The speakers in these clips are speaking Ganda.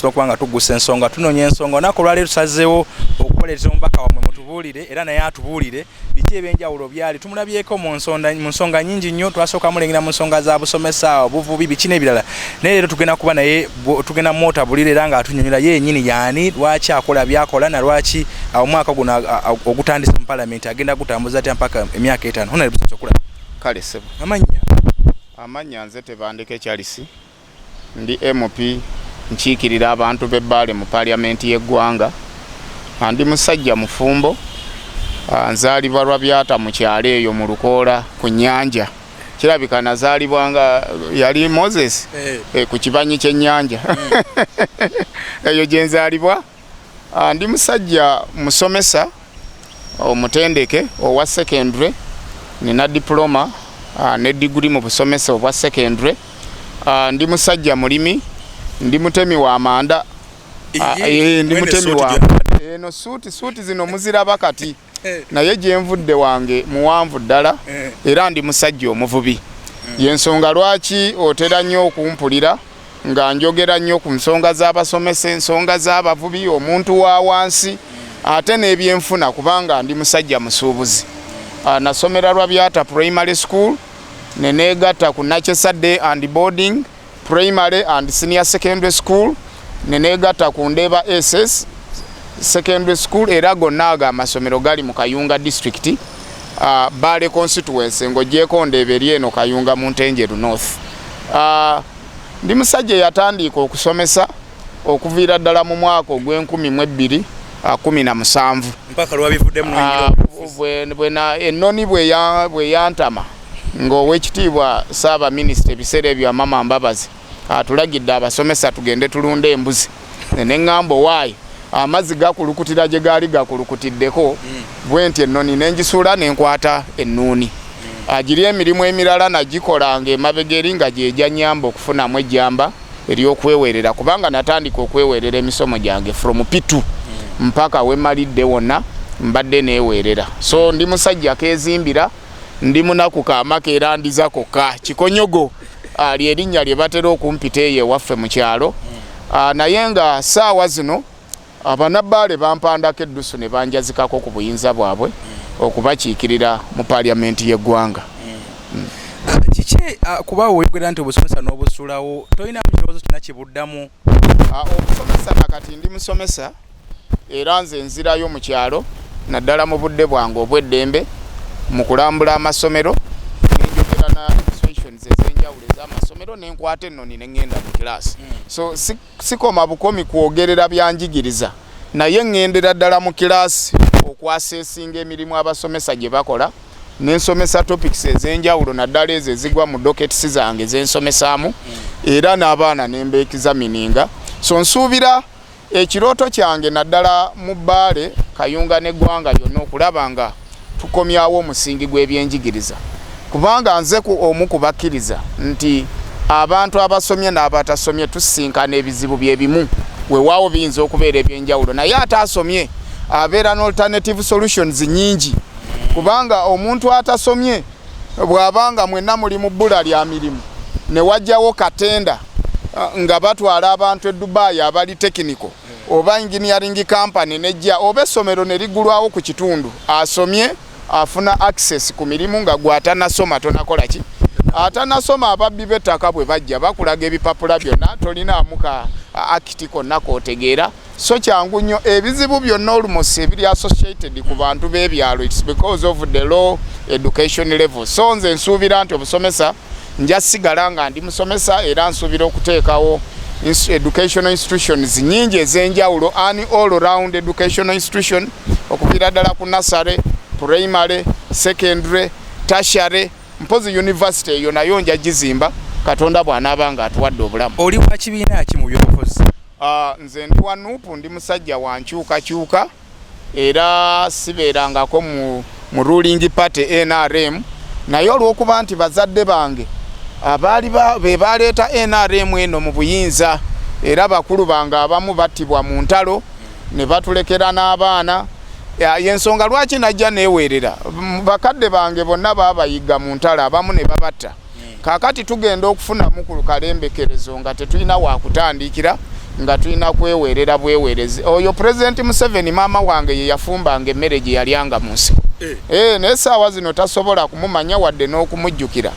maaso n'okuba nga tuggusa ensonga, tunoonya ensonga. Olunaku olwaleero tusazeewo okubaleetera omubaka wammwe, mutubuulire era naye atubuulire biki ebyenjawulo byali tumulabyeko mu nsonga nyingi nnyo. Twasooka mulengera mu nsonga za busomesa, obuvubi, biki n'ebirala, naye leero tugenda kuba naye, tugenda mwotabulira era nga atunyonyola ye yennyini yaani, lwaki akola byakola, na lwaki omwaka guno ogutandise mu palamenti agenda gutambuza atya mpaka emyaka 5. Honorable, okulaba. Kale sebo. Amannya? Amannya nze Tebandeke Charles, ndi MP, nkiikirira abantu b'Ebbaale mu paliamenti y'eggwanga. Ndi musajja mufumbo, nzaalibwa Lwabyata mu kyalo eyo mu Lukoola ku nnyanja. Kirabika nazaalibwa nga yali Moses ku kibanyi ky'ennyanja eyo gye nzaalibwa. Ndi musajja musomesa omutendeke owa secondary, nina diploma ne diguri mu busomesa obwa secondary. Ndi musajja mulimi, ndi mutemi wa manda. Ndi mutemi wa eno suuti zino muziraba kati, naye gyenvudde wange muwanvu ddala. Era ndi musajja omuvubi. Yensonga lwaki otera nnyo okumpulira nga njogera nnyo ku nsonga z'abasomesa, ensonga z'abavubi, omuntu wa wansi, ate n'ebyenfuna, kubanga ndi musajja musuubuzi. Nasomera Lwabyata Primary School, ne neegatta ku Nakyesa Day and Boarding Primary and Senior Secondary School, ne neegatta ku Ndeeba SS Secondary School. Era gonna ago amasomero gali mu Kayunga District, Bbaale Constituency, ng'ogyeko Ndeeba eri eno Kayunga mu Ntenjeru North. Ndi musajja eyatandika okusomesa okuviira ddala mu mwaka ogw'e 2017. Mpaka lwabivuddemu? Ennoni bwe yantama ng'owekitiibwa Ssaabaminisita ebiseera ebyo Amama Mbabazi atulagidde abasomesa tugende tulunde embuzi, neŋŋamba owaayi amazzi gakulukutira gye gaali gakulukutiddeko bwe nti ennoni nenjisuula nenkwata ennuuni. Agiri emirimu emirala nagikolanga emabega eri nga gyejanyamba okufunamu ejjamba eryokwewerera, kubanga natandika okwewerera emisomo gyange from P2 mpaka wemalidde wonna mbadde neewerera. So ndi musajja kezimbira, ndi munaku kaamaka era ndiza kokka kikonyogo, lyerinnya lye batera okumpita eyo ewaffe mu kyalo. Naye nga saawa zino abanabbaale bampandako eddusu ne banjazikako ku buyinza bwabwe okubakiikirira mu paliamenti y'eggwanga. Kiki, kuba weyogera nti obusomesa n'obusulawo, tolina kirowoozo kyonna kibuddamu? Obusomesa nakati ndi musomesa, era nze nzirayo mu kyalo naddala mu budde bwange obw'eddembe mu kulambula amasomero, nenjogera na administrations ez'enjawulo ez'amasomero, nenkwata ennoni neŋŋenda mu kilaasi. So sikoma bukomi kwogerera byanjigiriza, naye ŋŋendera ddala mu kilaasi okwaseesinga emirimu abasomesa gye bakola, nensomesa topics ez'enjawulo, naddala ezo ezigwa mu dockets zange zensomesaamu, era n'abaana nembeexamininga. So nsuubira ekirooto kyange naddala mu Bbaale, Kayunga n'eggwanga lyonna okulaba nga tukomyawo omusingi gw'ebyenjigiriza, kubanga nze ku omu ku bakkiriza nti abantu abasomye n'abatasomye tusisinkana ebizibu bye bimu. Weewaawo biyinza okubeera ebyenjawulo, naye ate asomye abeera n'alternative solutions nyingi, kubanga omuntu atasomye bw'abanga mwenna muli mu bbula lya mirimu ne wajjawo katenda nga batwala abantu e Dubai abali technical, oba engineering company nejja, oba essomero ne liggulwawo ku kitundu, asomye afuna access ku mirimu nga gwe atanasoma tonakola ki. Atanasoma, ababbi b'ettaka bwe bajja bakulaga ebipapula byonna, tolinaamu ka akiti konna kootegeera. So kyangu nnyo, ebizibu byonna almost ebiri associated ku bantu b'ebyalo, it's because of the low education level. So nze nsuubira nti obusomesa nja sigala nga ndi musomesa, era nsuubira okuteekawo educational institutions nyingi ez'enjawulo, an all round educational institution, okuviira ddala ku nursery, primary, secondary, tertiary, mpozi university eyo nayo nja gizimba, Katonda bw'anaaba nga atuwadde obulamu. Oli wa kibiina ki mu byobufuzi? Nze ndi wa NUP, ndi musajja wa nkyukakyuka, era sibeerangako mu ruling party NRM, naye olw'okuba nti bazadde bange abaali be baleeta NRM eno mu buyinza, era bakulu bange abamu battibwa mu ntalo ne batulekera n'abaana, yensonga lwaki najja neeweerera. Bakadde bange bonna baabayiga mu ntalo, abamu ne babatta. Kaakati tugenda okufunamu ku kalembekerezo nga tetulina wakutandikira. Nga tulina kweweerera bweweerezi. Oyo Pulezidenti Museveni maama wange ye yafumbanga emmere gye yalyanga mu nsiko. Naye essaawa zino tasobola kumumanya wadde n'okumujjukira.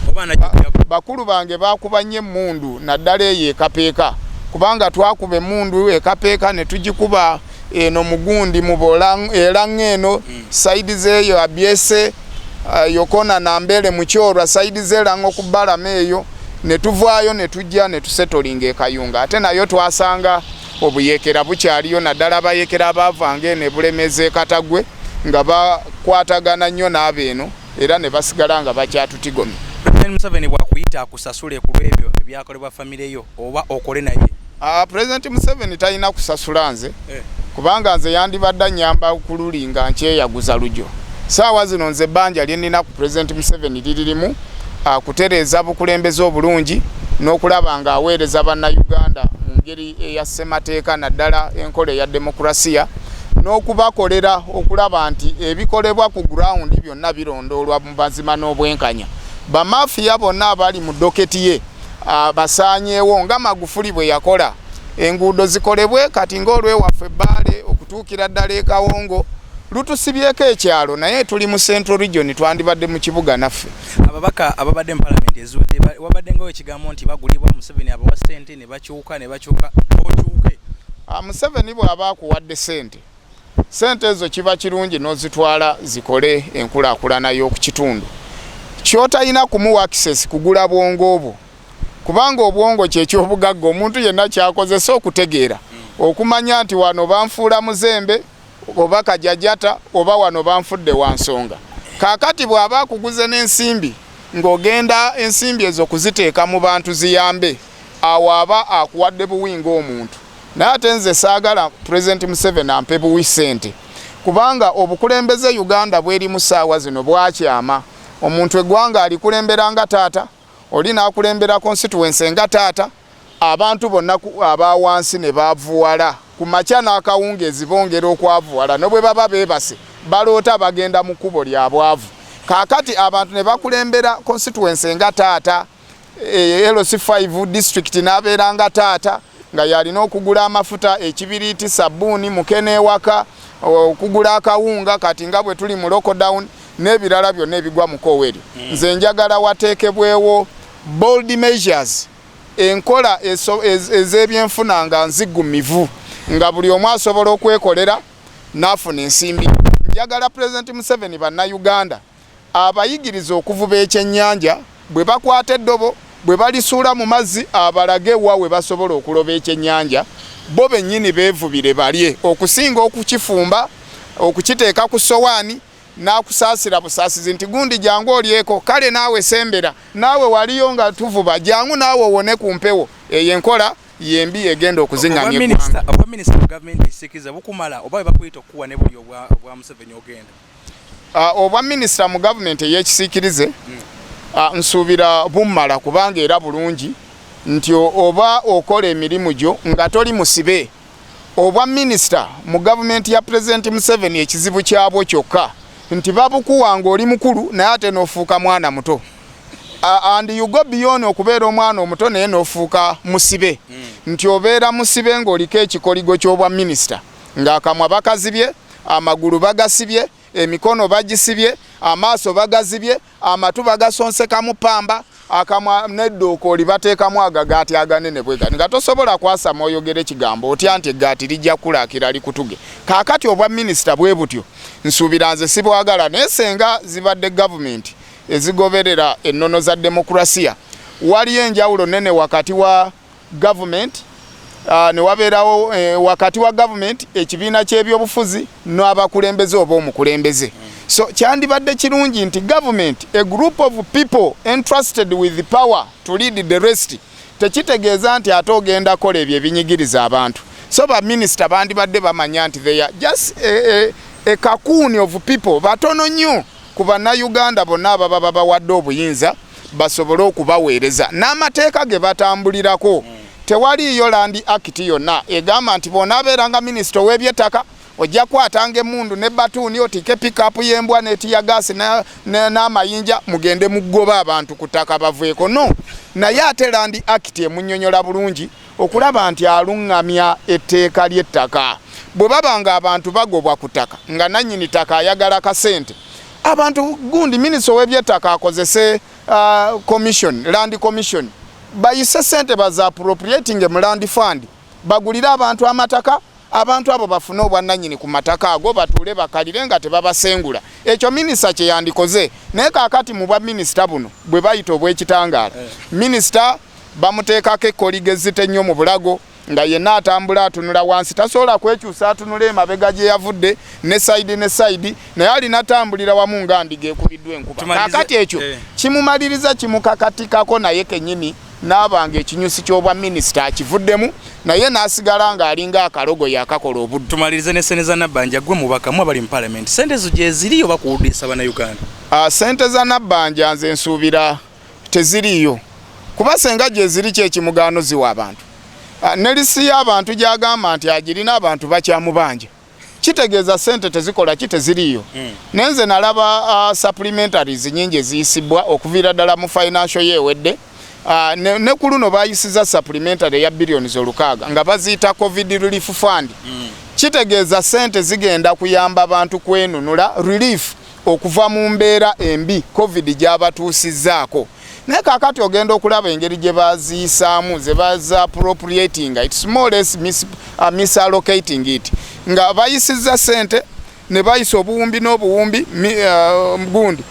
Bakulu bange baakuba nnyo emmundu, naddala eyo ekapeeka, kubanga twakuba emmundu ekapeeka ne tugikuba eno mugundi mu Elango eno side z'eyo Abyese, Yokona Nambele Mukyorwa, side z'Elango ku Balama eyo, ne tuvaayo ne tujja ne tusetolinga e Kayunga. Ate nayo twasanga obuyeekera bukyaliyo, naddala abayeekera abaavanga eno e Bulemeezi e Katagwe nga bakwatagana nnyo n'abeeno era ne basigala nga bakyatutigomya. President Museveni bw'akuyita akusasule ku lw'ebyo ebyakolebwa famire yo oba okole naye? President Museveni talina kusasula nze, kubanga nze yandibadde annyamba ku luli nga nkyeyaguza lujo. Saawa zino nze ebbanja lye nnina ku President Museveni liri limu, kutereeza bukulembeze obulungi n'okulaba ng'aweereza Bannayuganda mu ngeri eya ssemateeka, naddala enkola eya demokurasiya, n'okubakolera okulaba nti ebikolebwa ku ground byonna birondoolwa mu mazima n'obwenkanya. Bamafiya bonna abali mu docket ye basaanyeewo nga Magufuli bwe yakola. Enguudo zikolebwe kati ng'olwewaffe Bbaale okutuukira ddala e Kawongo lutusibyeko ekyalo, naye tuli mu Central Region, twandibadde mu kibuga naffe. Ababaka ababadde mu palamenti eziwedde wabadde ngawo ekigambo nti bagulibwa Museveni, abawa ssente ne bakyuka ne bakyuka, okyuke. Museveni bw'aba akuwadde ssente, ssente ezo kiba kirungi n'ozitwala zikole enkulaakulana y'oku kitundu. Ky'otalina kumuwa access kugula bwongo obwo, kubanga obwongo kyekyobugagga omuntu yenna kyakozesa okutegeera, okumanya nti wano banfuula muzembe oba kajajata oba wano banfudde wa nsonga. Kaakati bw'aba akuguze n'ensimbi ng'ogenda ensimbi ezo kuziteeka mu bantu ziyambe, awo aba akuwadde buwi ng'omuntu. Naye ate nze saagala President Museveni ampe buwi ssente, kubanga obukulembeze Uganda bwerimu ssaawa zino bwakyama. Omuntu eggwanga alikulembera nga taata, oli n'akulembera constituency nga taata, abantu bonna aba wansi ne baavuwala. Ku makya n'akawungeezi bongera okwavuwala, ne bwe baba beebase baloota bagenda mu kkubo lya bwavu. Kaakati abantu ne bakulembera constituency nga taata, LC5 district n'abeera nga taata, nga yalina okugula amafuta, ekibiriiti, sabbuuni, mukene ewaka, okugula akawunga kati nga bwe tuli mu lockdown n'ebirala byonna ebigwa mu koowa eryo. Nze njagala wateekebwewo bold measures, enkola ez'ebyenfuna nga nzigumivu, nga buli omu asobola okwekolera n'afuna ensimbi. Njagala President Museveni Bannayuganda abayigiriza okuvuba ekyennyanja, bwe bakwata eddobo bwe balisuula mu mazzi abalage wa we basobola okuloba ekyennyanja, bo bennyini beevubire balye, okusinga okukifumba okukiteeka ku sowaani n'akusaasira busaasizi nti gundi jangu olyeko, kale naawe sembera, naawe waliyo nga tuvuba, jangu naawe owone ku mpewo. Eyo enkola yembi egenda okuziŋŋamya eggwanga. Obwa minisita mu gavumenti ekisikiza bukumala oba bwe bakuyita okukuwa ne buli obwa Museveni ogenda? Obwa minisita mu gavumenti ey'ekisiikirize nsuubira bummala, kubanga era bulungi nti oba okola emirimu gyo nga toli musibe. Obwa minisita mu gavumenti ya Pulezidenti Museveni ekizibu kyabwo kyokka nti babukuwa ng'oli mukulu, naye ate n'ofuuka mwana muto. And you go beyond okubeera omwana omuto, naye n'ofuuka musibe, nti obeera musibe ng'oliko ekikoligo ky'obwa minisita, ng'akamwa bakazibye, amagulu bagasibye, emikono bagisibye, amaaso bagazibye, amatu bagasonsekamu pamba, akamwa n'eddookooli bateekamu agagaati aganene bwe gati, nga tosobola kwasama oyogere ekigambo, otya nti eggaati lijja kulaakira likutuge. Kaakati obwa minisita bwe butyo nsuubira nze sibwagala, naye senga zibadde gavumenti ezigoberera ennono za demokurasiya, waliyo enjawulo nene wakati wa gavumenti ne wabeerawo wakati wa gavumenti, ekibiina ky'ebyobufuzi n'abakulembeze oba omukulembeze. So kyandibadde kirungi nti gavumenti, a group of people entrusted with power to lead the rest, tekitegeeza nti ate ogenda kola ebyo ebinyigiriza abantu. So baminisita bandibadde bamanya nti they are just a cocoon of people batono nnyo ku Bannayuganda bonna ababa babawadde obuyinza basobole okubaweereza n'amateeka ge batambulirako. Tewaliiyo Land Act yonna egamba nti bw'onaabeeranga minisita ow'ebyettaka ojja kukwatanga emmundu ne batuuni, otiike pickup y'embwa ne teargas n'amayinja mugende mugoba abantu ku ttaka baveeko. No, naye ate Land Act emunnyonnyola bulungi. Okulaba nti aluŋŋamya etteeka ly'ettaka. Bwe baba nga abantu bagobwa ku ttaka nga nannyini ttaka ayagala kasente, abantu gundi, minisita ow'ebyettaka akozese commission, land commission, bayise sente baza appropriating mu land fund, bagulire abantu amataka, abantu abo bafune obwannannyini ku mataka ago, batuule bakalire nga tebabasengula. Ekyo minisita kye yandikoze. Naye kaakati mu bwa minisita buno bwe bayita obw'ekitangaala, minisita bamuteekako ekkoligo ezzito ennyo mu bulago, nga yenna atambula atunula wansi, tasobola kwekyusa atunula emabega gye yavudde ne side ne side, naye alina tambulira wamu nga ndiga ekubiddwa enkuba. Kaakati ekyo kimumaliriza kimukakatikako naye kennyini n'abanga ekinyusi ky'obwa minisita akivuddemu, naye n'asigala ng'alinga akalogo yakakola obudde. Tumalirize ne sente za Nabbanja. Gwe mubaka mu abali mu palamenti, sente ezo gyeziri oba kuwuddisa Bannayuganda? Sente za Nabbanja nze nsuubira teziriiyo, kuba senga gyeziri kyekimugaano ziwa abantu. Ne lisi y'abantu gy'agamba nti agirina, abantu bakyamubanja, kitegeeza sente tezikola ki, teziriiyo. Naye nze nalaba supplementaries nyingi eziyisibwa okuviira ddala mu financial yeewedde. Ne ku luno bayisiza supplementary eya billions 6 nga baziyita COVID relief fund. Kitegeeza sente zigenda kuyamba abantu kwenunula, relief okuva mu mbeera embi COVID gy'abatuusizzaako. Naye kaakati ogenda okulaba engeri gye baziyisaamu, ze baza appropriating, it's more or less misallocating it, nga bayisizza sente ne bayisa obuwumbi n'obuwumbi gundi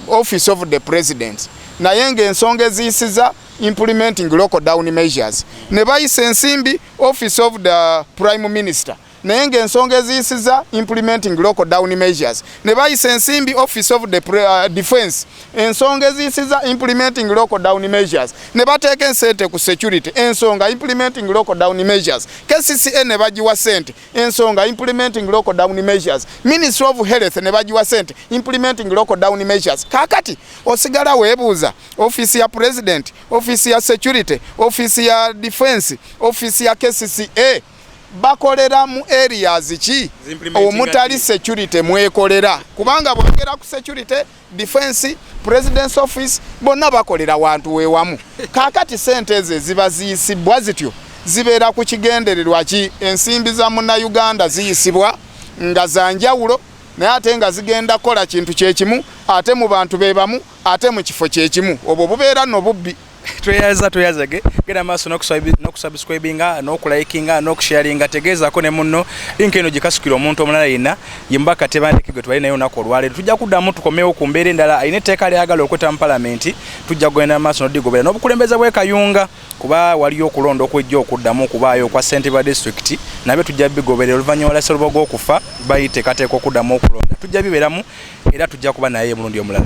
office of the president, naye ng'ensonga eziyisiza implementing lockdown measures, ne bayisa ensimbi office of the prime minister, naye ng'ensonga eziyisiza implementing lockdown measures, ne bayisa ensimbi office of the defense, ensonga eziyisiza implementing lockdown measures, ne bateeka ensente ku security, ensonga implementing lockdown measures, KCCA ne bagiwa sente, ensonga implementing lockdown measures, Ministry of Health ne bagiwa sente implementing lockdown measures. Kaakati osigala weebuuza, office ya president, office ya security, office ya defense, office ya KCCA bakolera mu areas ki omutali security mwekolera? Kubanga bwogera ku security, defense, president's office, bonna bakolera wantu wewamu. Kaakati sente ezo eziba ziyisibwa zityo zibeera ku kigendererwa ki? Ensimbi za Munnayuganda ziyisibwa nga za njawulo, naye ate nga zigenda kukola kintu kyekimu, ate mu bantu be bamu, ate mu kifo kyekimu. Obwo bubeera nno bubbi. Tweyaza, tweyazage. Genda maaso n'okusubscribinga, n'okulayikinga, n'okusharinga. Tegeezaako ne munno, link eno gikasukira omuntu omulala yenna. Ye mubaka Tebandeke gwe twali naye olunaku olwaleero. Tujja kuddamu tukomewo ku mbeera endala. Alina etteeka lyagala okweta mu palamenti, tujja kugenda maaso n'odigobera n'obukulembeze bw'e Kayunga, kuba waliyo okulonda okwejja okuddamu okubaayo okwa ssentebe wa disitulikiti, nabyo tujja bigoberera oluvannyuma lwa Sserubogo okufa. Bayiteekateeka okuddamu okulonda, tujja bibeeramu era tujja kuba naye omulundi omulala.